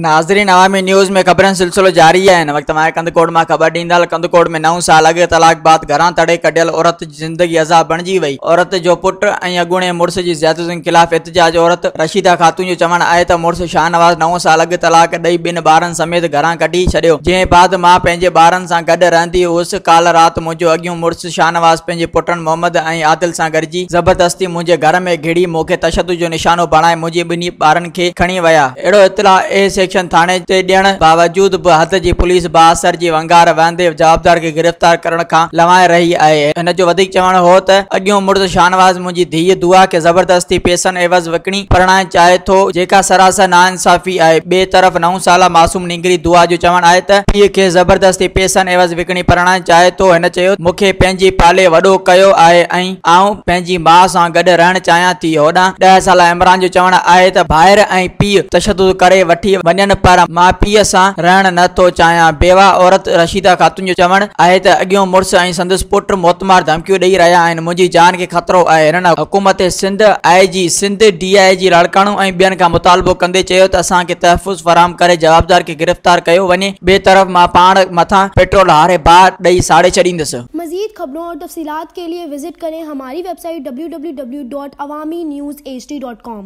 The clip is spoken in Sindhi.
ناظرين عوامي نيوز ۾ خبرن سلسلو جاري آهي هن وقت مان ڪنڌڪوٽ مان خبر ڏيندڙ ڪنڌڪوٽ ۾ نو سال اڳ طلاق بعد گهران تڙي ڪڍيل عورت جي زندگي عذاب بڻجي وئي عورت جو پٽ ۽ اڳوڻي مڙس جي زيادتين خلاف احتجاج عورت رشيده خاتون جو چوڻ آهي ته مڙس شاهنواز نو سال اڳ طلاق ڏئي ٻن ٻارن سميت گهران ڪڍي ڇڏيو جنهن بعد مان پنهنجي ٻارن سان گڏ رهندي هيس ڪالهه رات منهنجو اڳيون مڙس شاهنواز پنهنجي پٽن محمد ۽ عادل سان گڏجي زبردستي منهنجي گهر ۾ گهڙي مون کي تشدد جو نشانو بڻائي منهنجي ٻنهي ٻارن کي کڻي ويا. اهڙو اطلاع اي سيڪشن ٿاڻي تي ڏيڻ باوجود به حد جي پوليس بااثر جي ونگار وهندي جوابدار کي گرفتار ڪرڻ کان لنوائي رهي آهي. هن جو وڌيڪ چوڻ هو ته اڳيون مڙس شاهنواز منهنجي ڌيء دعا کي زبردستي پئسن عيوض وڪڻي پرڻائڻ چاهي ٿو جيڪا سراسر ناانصافي آهي. ٻئي طرف نو سالا معصوم نينگري دعا جو چوڻ آهي ته پيء کي زبردستي پئسن عيوض وڪڻي پرڻائڻ چاهي ٿو. هن چيو ته مون کي پنهنجي پالي وڏو ڪيو آهي ۽ آئون پنهنجي ماء سان گڏ رهڻ چاهيان ٿي. هوڏانهن ڏهه سالا عمران جو چوڻ آهي ته ڀائر ۽ پيء تشدد ڪري وٺي وڃن پر مان پيء سان رهڻ نه ٿو چاهيان. بيواهه عورت رشيده خاتون جو چوڻ آهي ته اڳيون مڙس ۽ سندس پٽ موتمار ڌمڪيون ڏئي رهيا آهن منهنجي جان کي خطرو آهي. هنن حڪومت Sindh, I G Sindh, D I G Larkana ۽ ٻين کان مطالبو ڪندي چيو ته اسان کي تحفظ فراهم ڪري جوابدار کي گرفتار ڪيو وڃي ٻئي طرف مان پاڻ مٿان پيٽرول هاري باهه ڏئي ساڙي ڇڏيندس. مزيد خبرون اور تفصيلات کے لئے وزٽ ڪرين ھماري ويب سائيٽ www.awamiNewsHD.com.